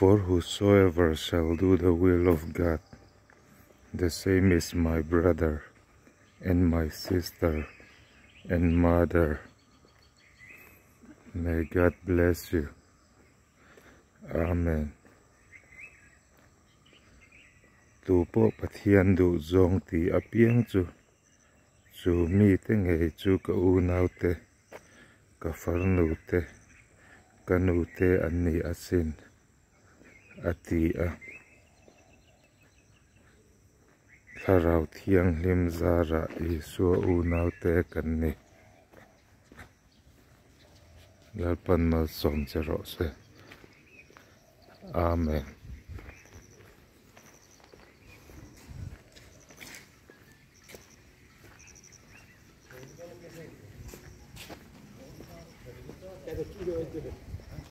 For whosoever shall do the will of God, the same is my brother and my sister and mother. May God bless you. Amen. Tu pawh Pathian duh zawng ti apiang chu, chu mite ngei chu ka unaute, ka farnute, ka nute an ni asin, a ti a. Thlarau Thianghlim zarah Isua unaute kan ni. Lalpan malsawm che rawh se. Amen.